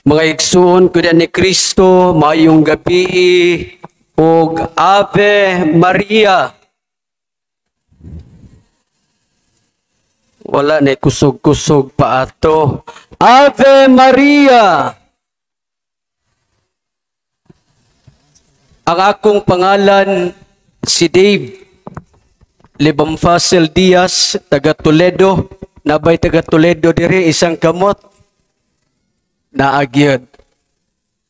Mga igsoon ko ni Kristo, maayong gabii ug Ave Maria. Wala na kusog-kusog pa ato. Ave Maria! Ang akong pangalan si Dave Lebamfacil Diaz, taga Toledo. Nabay taga Toledo diri, isang kamot. Naagyod.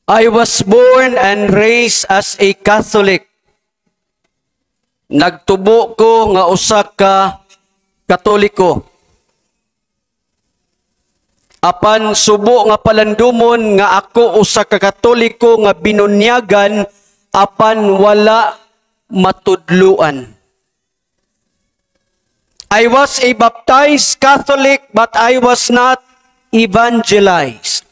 I was born and raised as a Catholic. Nagtubo ko nga usa ka Katoliko. Apan subo nga palandumon nga ako usa ka Katoliko nga binunyagan apan wala matudluan. I was a baptized Catholic but I was not evangelized.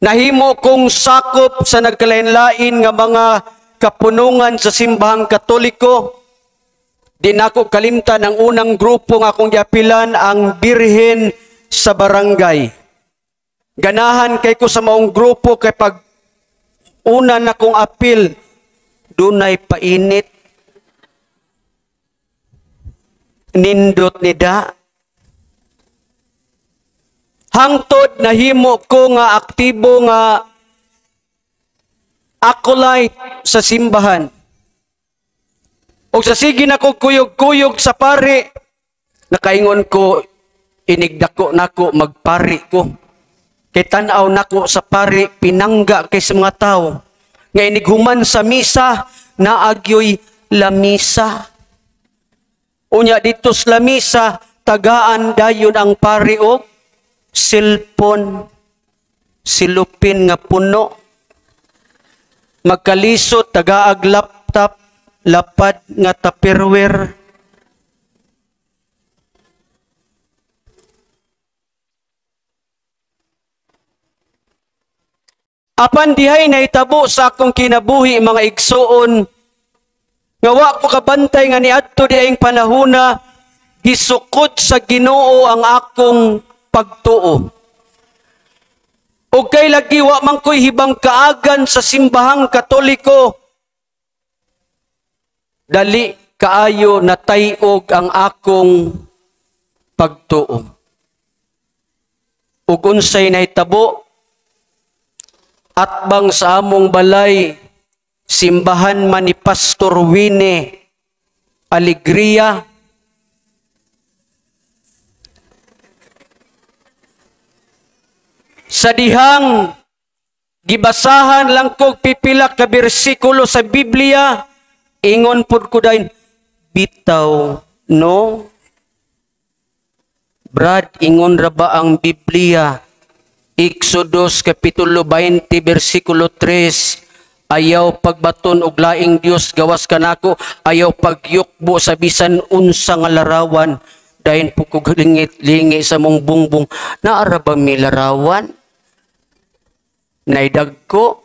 Nahimo kong sakop sa nagkalain-lain nga mga kapunungan sa simbahang Katoliko. Di nako kalimtan ang unang grupo nga akong giapilan, ang Birhen sa Barangay. Ganahan kay ko sa maong grupo kay pag una na kong apil, dunay painit. Nindot ni da. Hangtod nahimo ko nga aktibo nga acolyte sa simbahan. O sa sige na ko kuyog-kuyog sa pari, nakaingon ko, inigdako nako magpari ko. Kay tan-aw nako sa pari, pinangga kay sa mga tao. Nga inighuman sa misa, naagyoy lamisa. Unya dito sa lamisa, tagaan dayon ang pari og cellphone, silupin nga puno. Magkalisod, tagaag laptop, lapad nga tupperware. Apan dihay nahitabo sa akong kinabuhi mga igsuon, nga wa ko kabantay nga niadto diayng panahona, gisukod sa Ginoo ang akong pagtuo. Og kay lagi wa man ko'y hibang kaagan sa simbahang Katoliko, dali kaayo natay-og ang akong pagtuo. Ug unsay nahitabo? Atbang sa among balay, simbahan man ni Pastor Winnie Alegria, sa dihang gibasahan lang kog pipila ka bersikulo sa Biblia, ingon pud ko dayon, bitaw no? Brad, ingon ra ba ang Biblia? Exodus kapitulo 20 bersikulo 3, ayaw pagbaton og laing Dios gawas kanako, ayaw pagyukbo sa bisan unsa nga larawan. Dayon po kog lingit-lingi sa mong bungbong, naara ba mi larawan? Naidagko,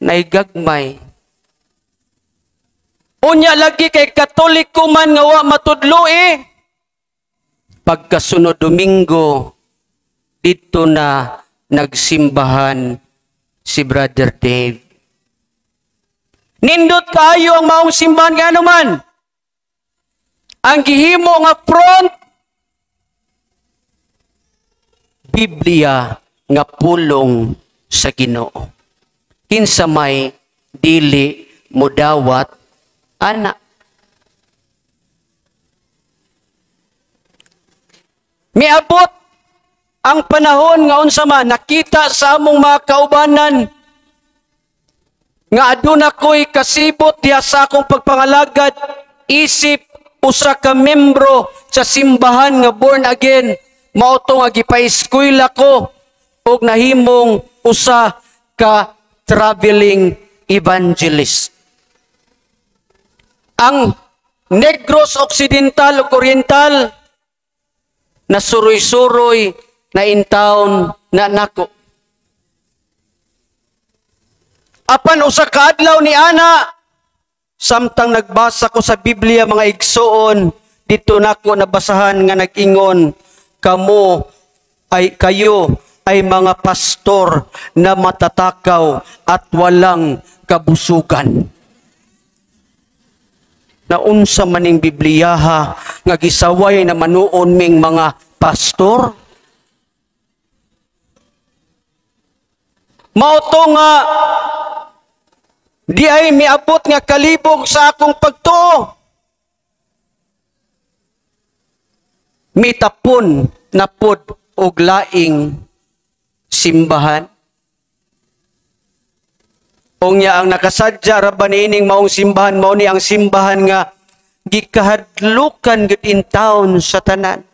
naigagmay. Unya lagi kay Katoliko man nga wa matudlo eh. Pagkasunod Domingo, dito na nagsimbahan si Brother Dave. Nindot kaayo ang maong simbahan nga anuman. Ang gihimo nga front, Biblia nga pulong sa Ginoo. Kinsa may dili mudawat ana. Miabot ang panahon nga unsa man nakita sa among mga kaubanan nga aduna ko'y kasibot diha sa akong pagpangalagad isip usa ka membro sa simbahan nga born again, mao to nga gipa-eskwela ko og nahimong usa ka traveling evangelist. Ang Negros Occidental ug Oriental na suroy-suroy na in town na nako. Apan usa ka adlaw ni ana, samtang nagbasa ko sa Biblia mga igsoon, dito nako nabasahan nga nag-ingon, kamo ay kayo ay mga pastor na matatakaw at walang kabusugan. Naunsa maning Bibliyaha nga gisaway na manuon ming mga pastor? Mao to nga di ay miabot nga kalibog sa akong pagtuo. Mitapon na pod og laing simbahan. Unya ang nakasadya ra ba niining maong simbahan, mao ni ang simbahan nga gikahadlukan gud in town sa tanan.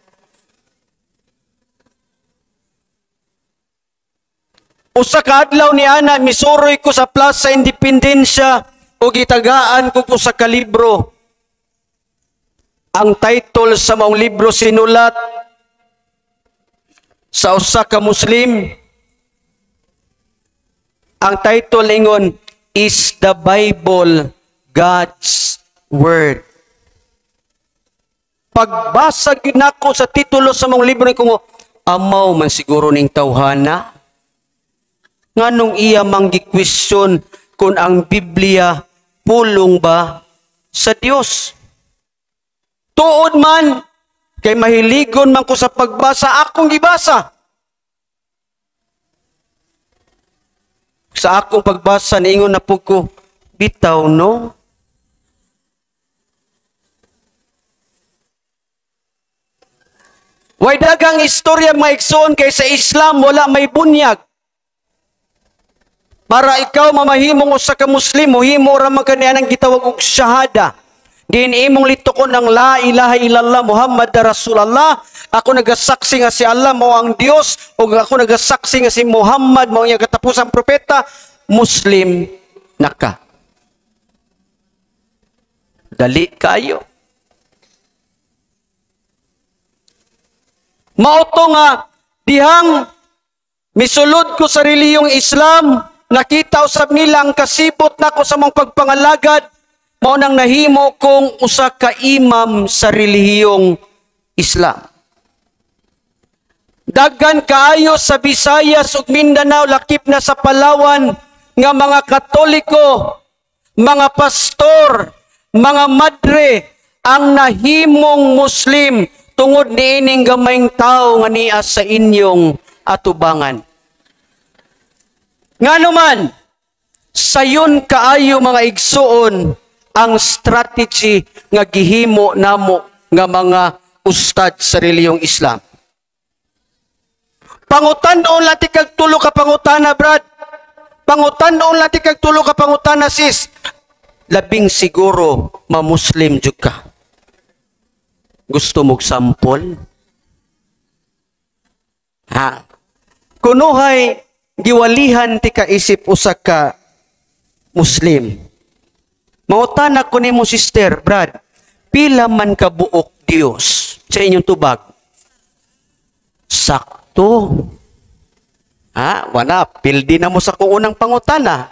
Usa ka adlaw ni ana misuroy ko sa Plaza Independencia ug gitagaan ko usa ka libro. Ang title sa maong libro sinulat sa usa ka Muslim. Ang title ingon, "Is the Bible God's Word?" Pagbasa gyud nako sa titulo sa maong libro ko, amaw man siguro ning tawhana. Nganong iya mang gi-question kung ang Biblia pulong ba sa Dios? Tuod man kay mahiligon man ko sa pagbasa, akong gibasa. Sa akong pagbasa niingon na pud ko, bitaw no. Way dagang istorya mga igsoon kay sa Islam wala may bunyag. Para ikaw mamahimong usa ka Muslim, mohimo ra man kaniya ang gitawag og shahada. Diin imong litukon ang la ilaha illallah Muhammad Rasulullah. Ako nagasaksi nga si Allah mao ang Dios, ug ako nagasaksi nga si Muhammad mao ang katapusang propeta, Muslim na ka. Dali kayo. Mao to nga dihang misulod ko sa reliyong Islam, nakita usab nila ang kasibot nako sa mong pagpangalagad, mao nang nahimo kong usa ka imam sa relihiyong Islam. Daghan kaayo sa Visayas ug Mindanao, lakip na sa Palawan, nga mga Katoliko, mga pastor, mga madre ang nahimong Muslim tungod niining gamayng tawo nga niya sa inyong atubangan. Ngano man, sayon kaayo mga igsuon ang strategy nga gihimo namo nga mga ustad sa reliyong Islam. Pangutan-on lang ti kag tulo ka pangutana, brad. Pangutan-on lang ti kag tulo ka pangutana, sis. Labing siguro ma-Muslim jud ka. Gusto mog sample? Ha? Kunuhay giwalihan ti kaisip usa ka Muslim. Mangutana ko nimo, sister, brad, pila man ka buok Dios sa inyong tubag? Sakto. Ha, wala, pildi na mo sa kung unang pangutana.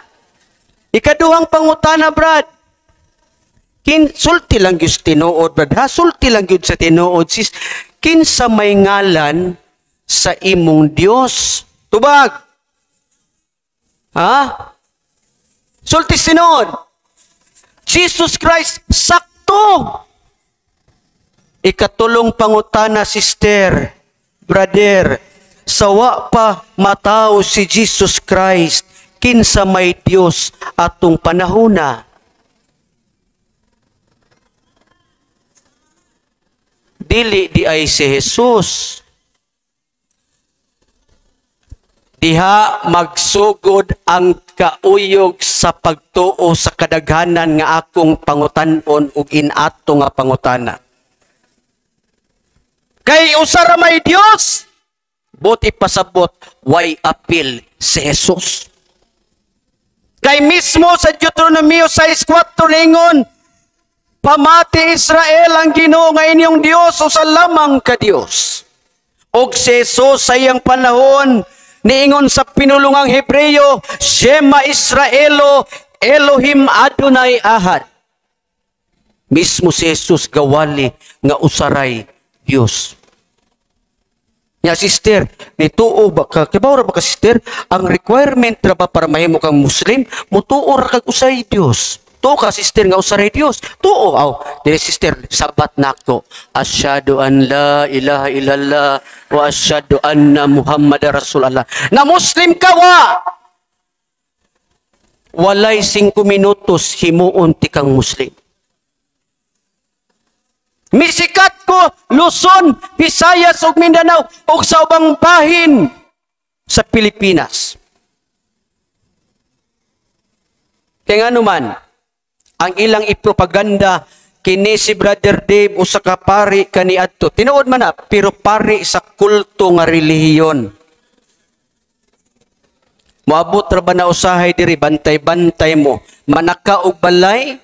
Ikaduhang pangutana, brad. Sulti lang gyud sa tinuod, brad. Ha, sulti lang gyud sa tinuod, sis. Kinsa may ngalan sa imong Dios? Tubag. Ha? Sulti sa tinuod. Jesus Christ, sakto. Ikatulong pangutana, sister, brother, sawa pa mataw si Jesus Christ, kinsa may Dios atong panahona? Dili di ay si Jesus. Diha magsugod ang kauyog sa pagtuo sa kadaghanan nga akong pangutan-on ug inato nga pangutana. Kay usa ra may Dios, buti pasabot way apil si Jesus. Kay mismo sa Deuteronomio 6:4 lingon, pamati Israel ang Ginoo nga inyong Dios, usa lamang ka Dios. Og si Jesus sa iyang panahon niingon sa pinulungang Hebreyo, Shema Israelo, Elohim Adonai Ahad. Mismo si Jesus gawali nga usaray Dios. Nya sister, nituo ba ka? Kibaw ra ba ka, sister? Ang requirement ra ba para mahimo kang Muslim, mutuo ra kag usay Dios. Tuo ka, sister, nga usa ray Dios? Tuo. Aw, dili sister, sabat nako. Asyhadu an la ilaha illallah wa asyhadu anna Muhammadar Rasulullah. Na Muslim ka wa? Walay 5 minutos himuon ti kang Muslim. Misikat ko Luzon, Visayas ug Mindanao ug sa ubang bahin sa Pilipinas. Kaya nga naman, ang ilang ipropaganda kini si Brother Dave usa ka pari kaniadto. Tinuod man na, pero pari sa kulto nga relihiyon. Moabot ra ba na usahay diri, bantay-bantay mo. Manaka og balay,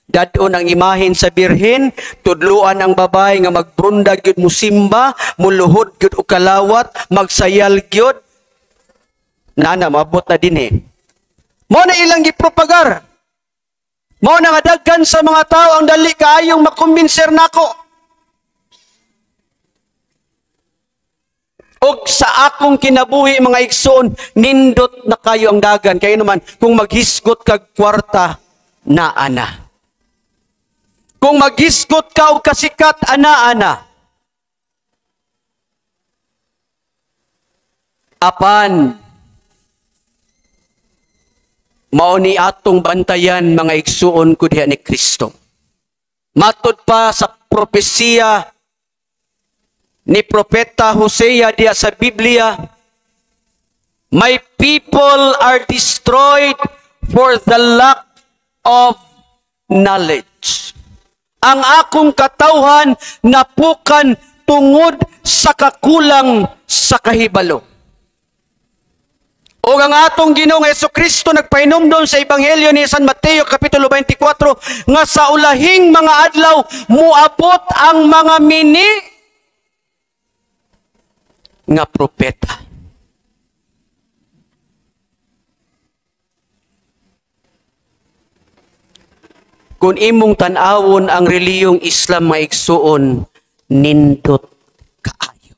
dadon ang imahen sa Birhen, tudluan ang babae nga magbrunda gyud, musimba, muluhod gyud og kalawat, magsayal gyud. Nana, moabot na dinhi. Mao na ilang gipropagar. Mao na nga daghan sa mga tao ang dali kaayong makumbinser nako. Og sa akong kinabuhi mga igsoon, nindot na kayo ang dagan. Kayo naman, kung maghisgot kag kwarta, naa na. Kung maghisgot ka og kasikat, ana-ana. Apan, mao ni atong bantayan mga igsuon ko diha ni Kristo. Matud pa sa propesiya ni Propeta Hosea diha sa Biblia, "My people are destroyed for the lack of knowledge." Ang akong katawhan napukan tungod sa kakulang sa kahibalo. O ang atong Ginoong Hesukristo nagpahinumdom sa Ebanghelyo ni San Mateo Kapitulo 24 nga sa ulahing mga adlaw muabot ang mga mini nga propeta. Kung imong tan-awon ang reliyong Islam mga igsuon, nindot kaayo.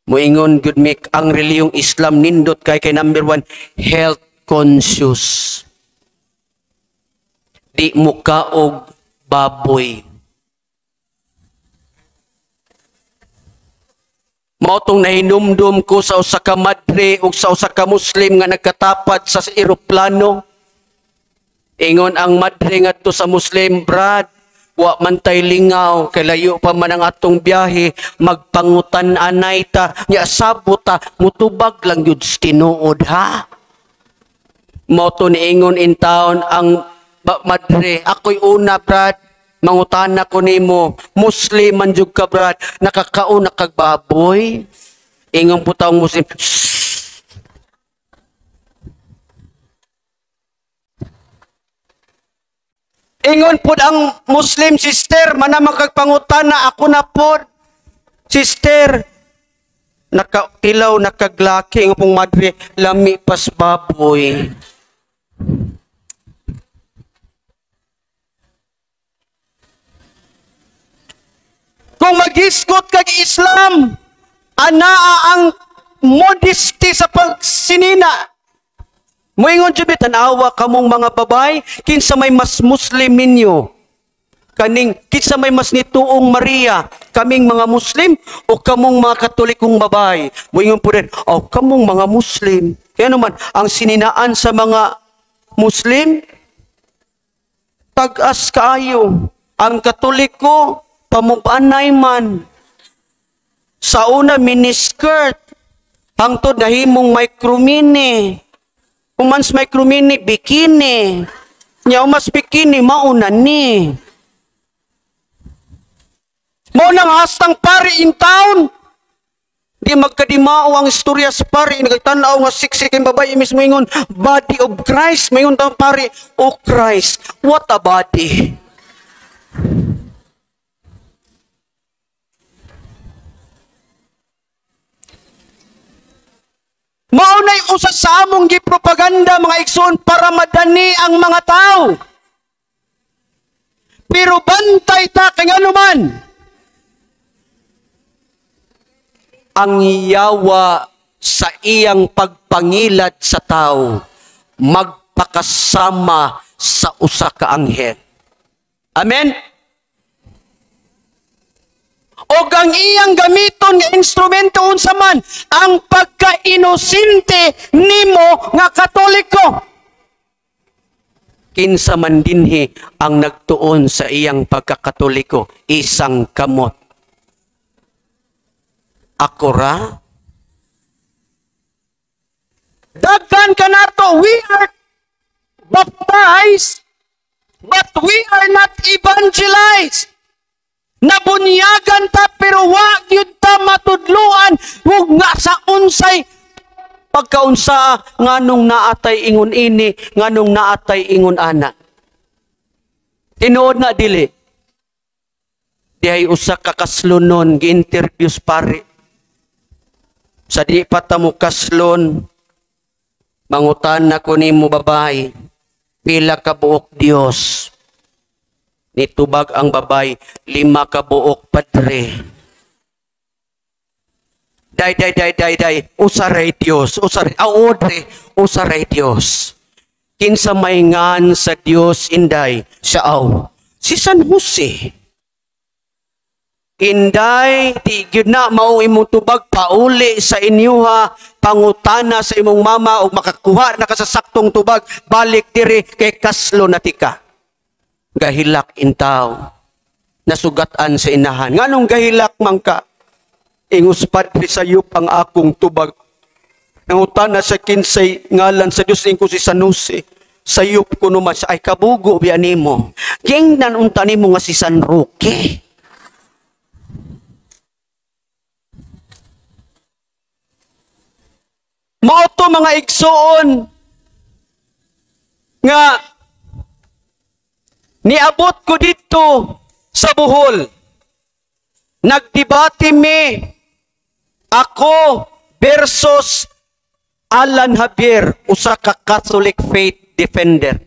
Moingon gud mik ang reliyong Islam nindot kay kay number 1, health conscious. Di mo kaog baboy. Mao tong nahinumdum ko sa usa ka madre ug sa usa ka Muslim nga nagkatapad sa eroplano. Ingon ang madre ngadto sa Muslim, "Brad, wa man tay lingaw kay layo pa man ang atong biyahe, magpangutan anay ta, nya sabot ta, mutubag lang gyud sa tinuod ha." Mao to niingon in town ang madre, "Ako'y una, Brad, mangutana ko nimo, Muslim man jud ka, Brad, nakakaon na kag baboy?" Ingon po taong Muslim, "Shh." Ingon pod ang Muslim, "Sister, manamang kag pangutana, ako na pod. Sister, nakatilaw nakaglaki." Ingon pong madre, "Lami pas baboy." Kung maghisgot kag Islam, anaa ang modesty sa pagsinina. Moingon jud, "Tan-awa kamong mga babay, kinsa may mas Muslim ninyo? Kaning kinsa may mas nituong Maria, kaming mga Muslim o kamong mga Katolikong babay?" Moingon po rin, "Oh, kamong mga Muslim." Kaya naman, ang sininaan sa mga Muslim, tag-as kaayo. Ang Katoliko, pamubanay man. Sa una, miniskirt. Hangtod nahimong micromini. Umans micromini, bikini. Nya umas bikini, mauna ni. Mao nang hastang pari in town. Di magkadimao ang istorya sa pari. Nagtanaw nga siksik ang babae mismo ingon, "Body of Christ." Maingon tang pari, "Oh Christ, what a body." Mao na'y usa sa among gipropaganda mga igsoon para madani ang mga tao. Pero bantay ta kay ngano man. Ang yawa sa iyang pagpangilad sa tao, magpakasama sa usa ka anghel. Amen? Og ang iyang gamiton nga instrumento, unsa man? Ang pagka-inosente nimo nga Katoliko. Kinsa man dinhi ang nagtuon sa iyang pagkakatoliko? Isang kamot. Ako ra? Daghan kanato, we are baptized, but we are not evangelized. Nabunyagan ta pero wa gyud ta matudluan ug nga sa unsay pagkaunsa, nganong naatay ingon ini, nganong naatay ingon ana. Tinuod na dili? Dihay usa ka kaslonon gi-interviews pare. Sa di pa ta mo kaslon, mangutan na ko nimo, babay, pila ka buok Dios? Nitubag ang babay, "5 ka buok, padre." "Day, day, day, day, day, usa ray Dios, usa ray, ah, odre, usa ray Dios. Kinsa may ngan sa Dios, inday?" Siya aw, "Si San Jose." "Inday, di gyud na mao imong tubag, pauli sa inyuha, pangutana sa imong mama ug makakuha na ka sa saktong tubag, balik diri kay kaslo na tika." Gahilak intaw. Nasugat-an sa inahan. "Nganong gahilak man ka?" "Ingos padre, sayop ang akong tubag. Nangutana sa kinsay ngalan sa Dios, ingko si San Jose. Sayop ko naman siya." "Ay, kabugo biya nimo. Gingnan unta nimo nga si San Roque." Mao to, mga igsoon, nga niabot ko dito sa Bohol. Nagdebate mi, ako versus Alan Javier, usa ka Catholic faith defender.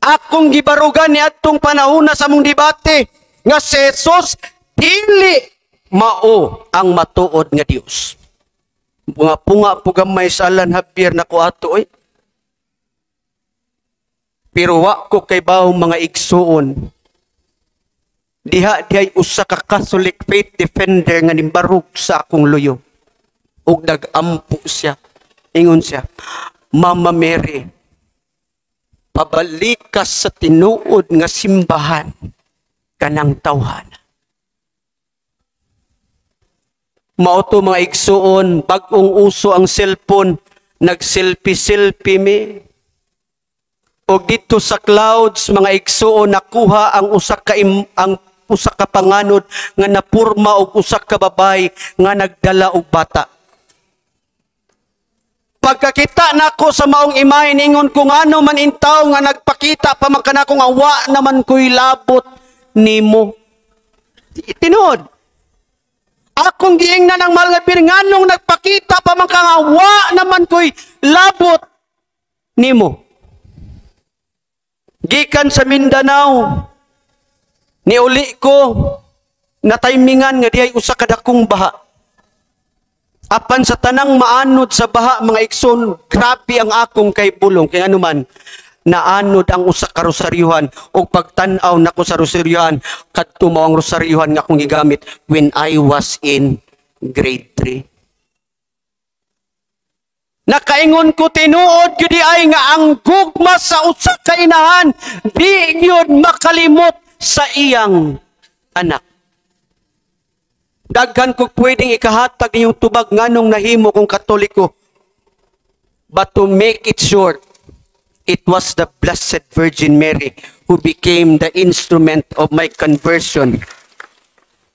Akong gibarugan ni adtong panahona sa among debate nga si Jesus dili mao ang matuod nga Dios. Punga-punga po gamay sa Alan Javier nako ato oy. Pero wa ko kay mga igsuon. Diha dihay usa ka Catholic faith defender nga nimbarog sa akong luyo. Ug nag-ampo siya. Ingon siya, "Mama Mary, pabalik ka sa tinuod nga simbahan kanang tawhan." Mao to, mga igsuon, bag-ong uso ang cellphone, nag-selfie-selfie mi. Og dito sa clouds, mga igsuon, nakuha ang usa ka panganod nga napurma og usa ka babay nga nagdala og bata. Pagkakita nako sa maong imahe, ingon ko, "Ngano man intaw nga nagpakita pa man kanako nga wa naman ko'y labot nimo?" Tinuod. Akong giingnan ang mahal nga Bir, nganong nagpakita pa man ka nga wa naman ko'y labot nimo? Gikan sa Mindanao, niuli ko na timingan nga dihay usa ka dakong baha. Apan sa tanang maanod sa baha, mga igsoon, grabe ang akong kaybulong. Kaya anuman, naanod ang usa ka rosaryuhan ug pagtan-aw nako sa rosaryuhan, kadto mao ang rosaryuhan nga akong gigamit when I was in grade 3. Nakaingon ko, tinuod gyud ay nga ang gugma sa usa ka inahan di gyud makalimot sa iyang anak. Daghan ko pwedeng ikahatag niyong tubag nganong nahimo kong Katoliko. But to make it short, it was the Blessed Virgin Mary who became the instrument of my conversion.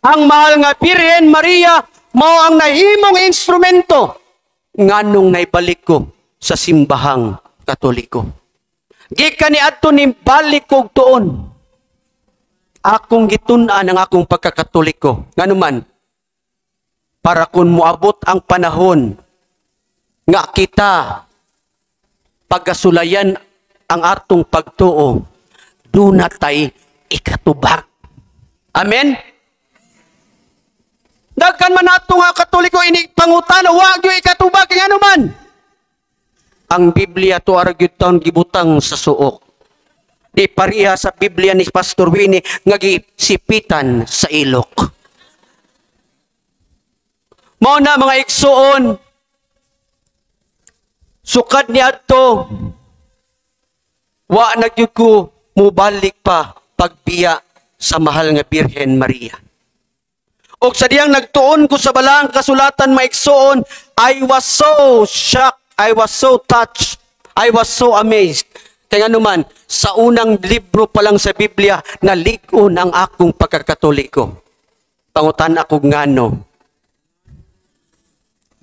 Ang mahal nga Birhen Maria mao ang nahimong instrumento nganong naibalik ko sa simbahang Katoliko. Gikan ni adto ni balik kog tuon. Akong gitun-an ang akong pagkakatoliko. Nganuman, para kung moabot ang panahon nga kita pagkasulayan ang atong pagtuo, duna tay ikatubag. Amen? Daghan man nato nga Katoliko inig pangutana, wa gyud ikatubag, kay ngano man? Ang Biblia to ara gyud taon gibutang sa suok. Di pareha sa Biblia ni Pastor Winnie nga gisipitan sa ilok. Mao na, mga igsuon, sukad ni adto, wa na gyud ko mubalik pa pagbiya sa mahal nga Birhen Maria. Og sa diyang nagtuon ko sa balaang kasulatan, mga igsuon, I was so shocked, I was so touched, I was so amazed. Kaya naman, sa unang libro pa lang sa Biblia, nalig-on ang akong pagkakatoliko. Pangutan ako ngano.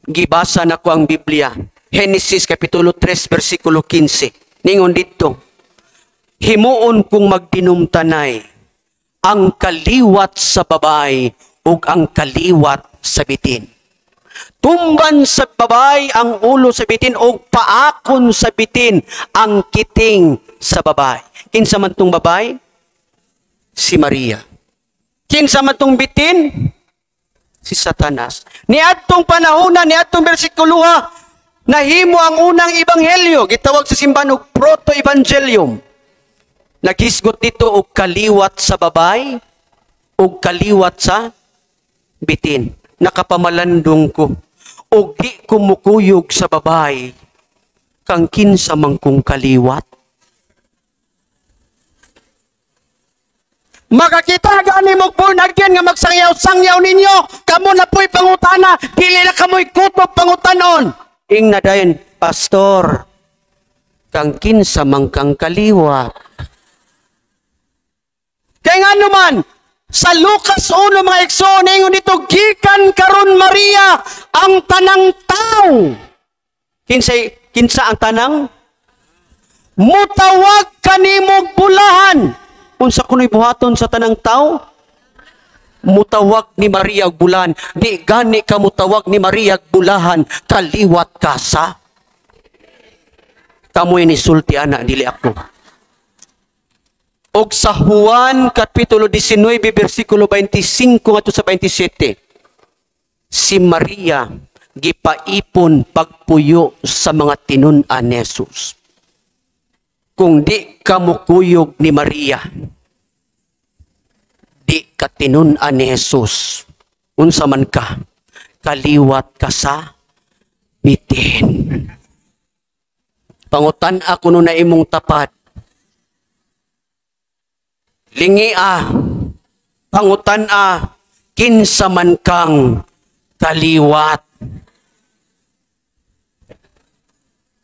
Gibasa na ko ang Biblia. Genesis Kapitulo 3, versikulo 15. Ningon dito, "Himuon kong magdinumtanay ang kaliwat sa babae ug ang kaliwat sa bitin. Tumban sa babae ang ulo sa bitin o paakon sa bitin ang kiting sa babae." Kinsa man tong babae? Si Maria. Kinsa man tong bitin? Si Satanas. Niadtong panahona, niadtong bersikuloha, nahimo ang unang ebanghelyo, gitawag sa simbahan og proto-evangelium. Naghisgot dito og kaliwat sa babae og kaliwat sa bitin. Nakapamalandong ko og di ko mukuyog sa babae kang kinsa man kong kaliwat. Makakita gani mo born again nga magsangyaw-sangyaw ninyo. Kamo na po'y pangutana, dili na kamoy kutob pangutanon. Ing na dayon, "Pastor, kang kinsa man kang kaliwat?" Kaya nga naman, sa Lucas 1, mga igsoon, ingon dito, "Gikan karon, Maria, ang tanang tao." Kinsa, kinsa ang tanang? Mutawag kanimog bulahan. Unsa kuno'y buhaton sa tanang tao? Mutawag ni Maria og bulahan. Di gani ka mutawag ni Maria og bulahan, kaliwat ka sa kamoy ni sulti ana, dili ako. Og sa Juan Kapitulo 19 versikulo 25 ngadto sa 27, si Maria gipaipon pagpuyo sa mga tinun-an ni Jesus. Kung di ka mukuyog ni Maria, di ka tinun-an ni Jesus. Unsa man ka, kaliwat ka sa bitin. Pangutan ako no na imong tapad. Lingi ah, pangutan ah, kinsa man kang kaliwat.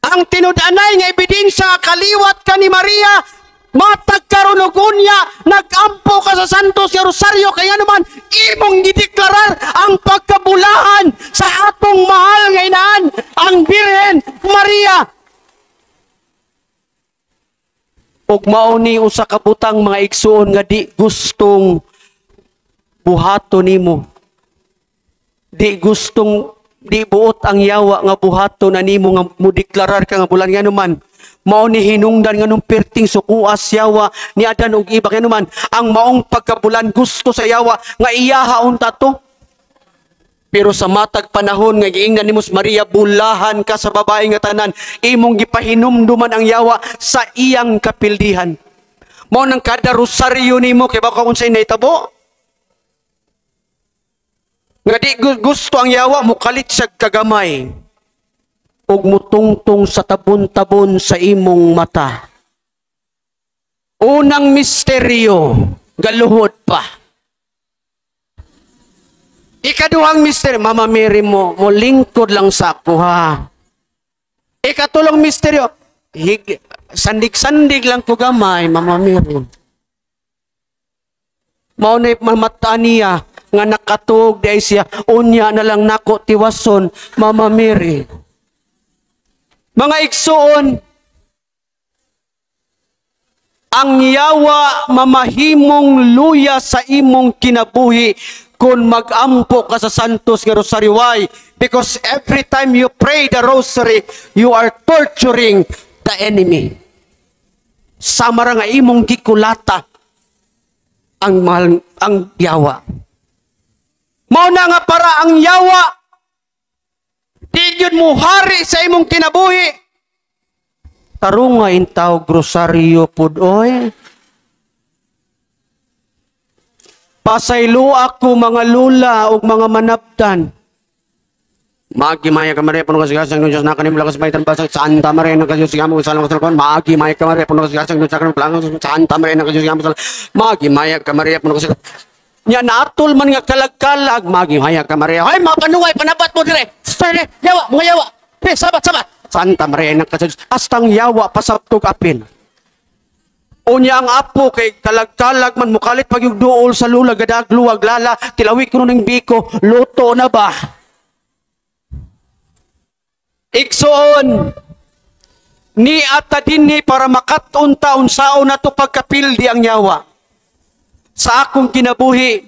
Ang tinud-anay nga ebidensya nga kaliwat ka ni Maria, matag karon og unya, nag-ampo ka sa Santos nga Rosario, kaya naman imong gideklarar ang pagkabulahan sa atong mahal nga inaan, ang Birhen Maria. Ug mao ni usa ka butang, mga igsuon, nga di gustong buhaton nimo. Di gustong, di buot ang yawa nga buhaton na nimo nga mudeklarar ka nga bulan, nga naman mao ni hinungdan nga nung perting sukuas yawa ni Adan ug Eva, nga naman ang maong pagkabulan gusto sa yawa nga iyaha unta to. Pero sa matag panahon nga giingnan nimo si Maria, "Bulahan ka sa babae nga tanan," imong gipahinumduman ang yawa sa iyang kapildihan. Mao nang kada rosaryo nimo, kay baka unsay nahitabo nga di gusto ang yawa, mukalit siya kagamay ug mutungtong sa tabon-tabon sa imong mata. Unang misteryo, galuhod pa. Ikaduhang misteryo, "Mama Mary mo, mo lingkod lang sa ako ha." Ikatulong misteryo, hig, sandig-sandig lang ko gamay, Mama Mary. Mao na mamata niya nga nakatug di ay siya, unya na lang nako tiwason, Mama Mary. Mga igsuon, ang yawa mamahimong luya sa imong kinabuhi kung mag-ampo ka sa Santos nga Rosaryo. Why? Because every time you pray the rosary, you are torturing the enemy. Sama ra nga imong gikulata ang mahal, ang yawa. Mao na nga para ang yawa gyud mo hari sa imong kinabuhi. Tarunga intaw rosaryo pud oy. Pasaylo ako mga lula ug mga manabtan. Maagi maya ka Maria, puno ka sa grasya, ang Diyos nakanim lakas may tambasang Santa Maria ng Diyos gamo sa lang sa Maagi maya ka Maria, puno ka sa grasya, ang Diyos nakanim lakas Santa Maria ng Diyos gamo sa Maagi maya ka Maria, puno ka sa Nya naatol man nga kalag-kalag, Maagi maya ka Maria. Ay mapanuway panabat mo dire. Sare, yawa, mga yawa. Pre, sabat, sabat. Santa Maria ng Diyos. Astang yawa pasabtog apin. Unya ang apo kay kalag-kalag man mukalit pag yung duol sa lula gadag luwag lala tilawi kuno ning biko, luto na ba? Igsoon ni ata dinhi para makat-on ta unsaon nato pagkapildi ang yawa. Sa akong kinabuhi,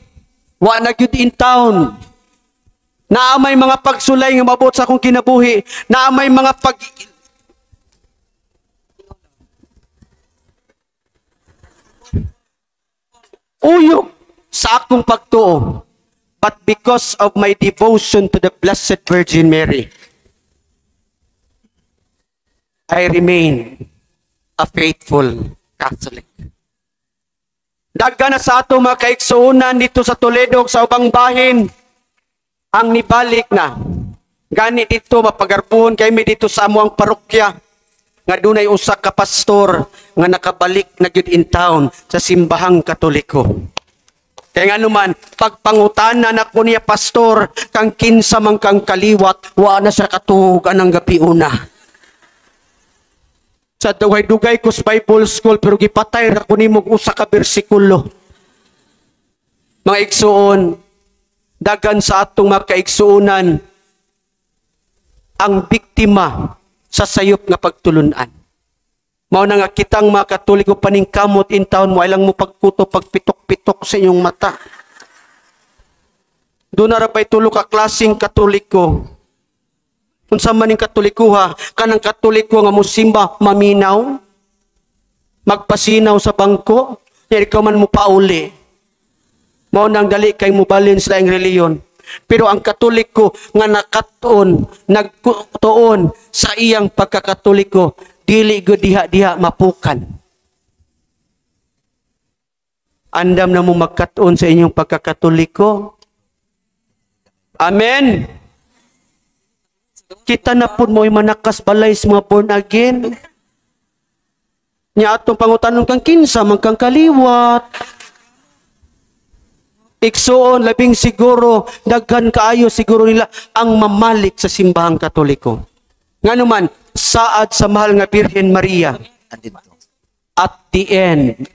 wa na gyud in town. Naa may mga pagsulay nga mabot sa akong kinabuhi, naa may mga pag uyog sa akong pagtuo. But because of my devotion to the Blessed Virgin Mary, I remain a faithful Catholic. Daghan na sa ato mga kaigsuonan dito sa Toledo sa ubang bahin ang nibalik na. Gani dito mapagarbuhon kay mi dito sa amuang parokya nga dunay usa ka pastor nga nakabalik na gyud in town sa simbahang Katoliko. Kaya nga naman, pagpangutana na ko niya, pastor, kang kinsa man kang kaliwat, wa na siya katuog anang gabi una. Sa dugay-dugay ko sa Bible School, pero gipatay ra ko nimo usa ka bersikulo. Mga igsuon, dagan sa atong mga kaigsuonan ang biktima sa sayop nga pagtulunan. Mao na nga kitang mga Katoliko paningkamot in town mo, ay lang mo pagkuto, pagpitok-pitok sa inyong mata. Doon na rabay tulo ka klaseng Katoliko. Unsa man ning Katoliko ha, kanang Katoliko nga mosimba maminaw, magpasinaw sa bangko, nya ikaw man mo pauli. Mao nang dali kay mobalin sa laing reliyon. Pero ang Katoliko nga nakatuon, nagtuon sa iyang pagkakatoliko, dili gud diha-diha mapukan. Andam na mo magkatuon sa inyong pagkakatoliko. Amen. Kita na po mo'y manakas balay sa mga born again. Nya atong pangutanon kang kinsa man kang kaliwat. Igsuon, labing siguro, daghan kaayo siguro nila ang mamalik sa simbahang Katoliko. Nganuman, saad sa mahal nga Birhen Maria, at the end,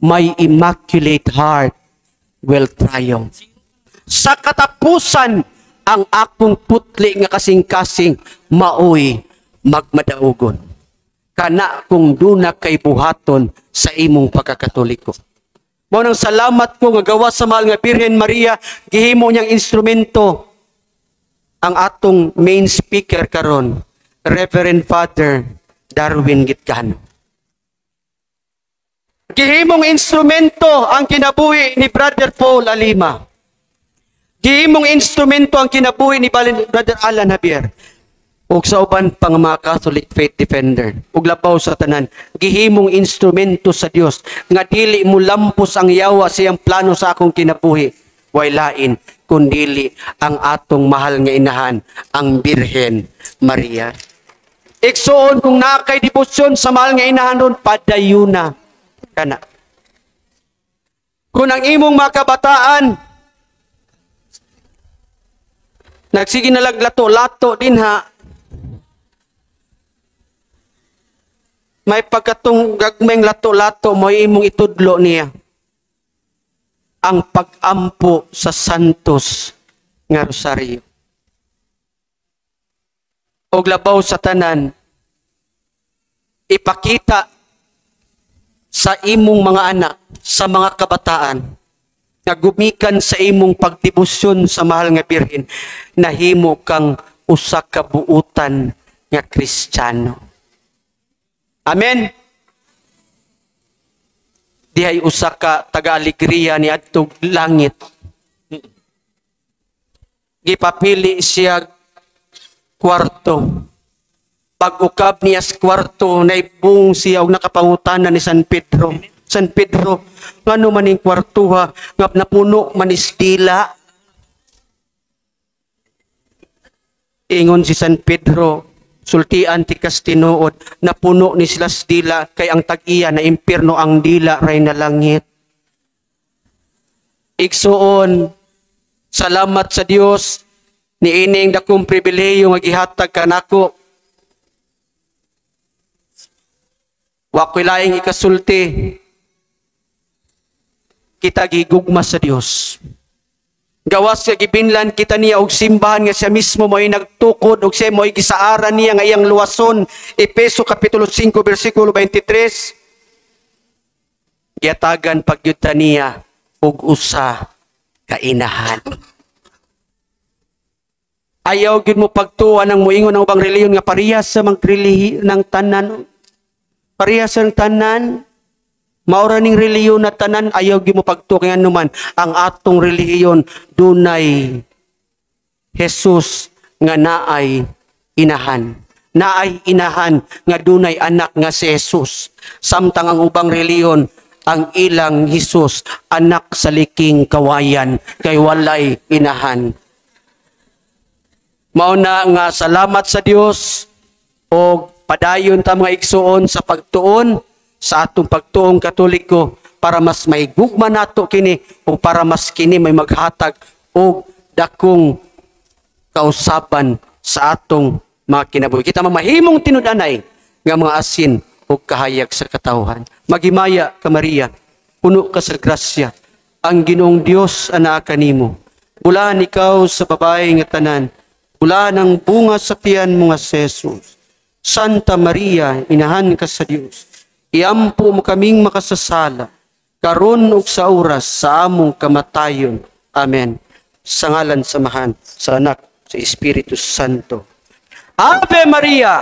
my immaculate heart will triumph. Sa katapusan, ang akong putli nga kasing-kasing maoy magmadaugon. Kana kung duna kay buhaton sa imong pagkakatoliko. Mao nang salamat ko nga gawas sa mahal nga Birhen Maria, gihimo niyang instrumento ang atong main speaker karon, Reverend Father Darwin Gitcano. Gihimong instrumento ang kinabuhi ni Brother Paul Alima. Gihimong instrumento ang kinabuhi ni Brother Alan Javier. Ug sa uban pang mga Catholic faith defender. Ug labaw sa tanan, gihimong instrumento sa Dios nga dili mo lampos ang yawa sa iyang plano sa akong kinabuhi. Way lain kundili ang atong mahal nga inahan, ang Birhen Maria. Igsuon, kung naa kay debosyon sa mahal nga inahan ron, padayuna kana. Kung ang imong mga kabataan nagsige na laglato-lato din ha, may pagkatong gagmeng lato-lato mo imong itudlo niya ang pag-ampo sa Santos nga Rosario. Og labaw sa tanan, ipakita sa imong mga anak, sa mga kabataan, nga gumikan sa imong pagdebosyon sa mahal nga Birhen, nahimo kang usa ka buutan nga Kristiyano. Amen. Dihay usa ka taga-alegria ni adtog langit. Gipapili siya kwarto. Pag-ukab niya sa kwarto, naibong siya og nakapangutana ni San Pedro. "San Pedro, ngano man ning kwartuha nga napuno man is dila?" Ingon si San Pedro, "Sultian tikas tinuod, napuno ni sila sa dila kay ang tag-iya na impierno, ang dila ray na langit." Igsuon, salamat sa Dios niining dakong pribilehiyo nga gihatag kanako. Wa ko'y laing ikasulti. Kita gigugma sa Dios. Gawas nga gibinlan kita niya og simbahan nga siya mismo mo'y nagtukod og siya mo'y gisaaran niya nga iyang luwason. Epeso Kapitulo 5 versikulo 23. Giatagan pagyud ta niya og usa ka inahan. Ayaw gyud mo pagtuwa ng muingon ang ubang relihiyon nga parehas sa mang ng tanan. Parehas ang tanan. Maura ning relihiyon na tanan, ayaw gyud mo pagtuo kay anuman ang atong relihiyon dunay Jesus nga naay inahan. Naay inahan nga dunay anak nga si Jesus. Samtang ang ubang relihiyon, ang ilang Jesus anak sa liking kawayan kay walay inahan. Mao na nga salamat sa Dios og padayon ta, mga igsuon, sa pagtuon sa atong pagtuong Katoliko para mas may gugma nato kini o para mas kini may maghatag og dakong kausaban sa atong mga kinabuhi. Kita mamahimong tinud-anay nga mga asin ug kahayag sa katawhan. Maghimaya ka, Maria, puno ka sa grasya. Ang Ginoong Dios anaa kanimo. Bulahan ikaw sa babae nga tanan. Bulahan ang bunga sa tiyan mo nga si Jesus. Santa Maria, inahan ka sa Dios. Iampo mo kaming makasasala, karon ug sa oras sa among kamatayon. Amen. Sa ngalan sa Amahan, sa Anak, sa Espiritu Santo. Ave Maria!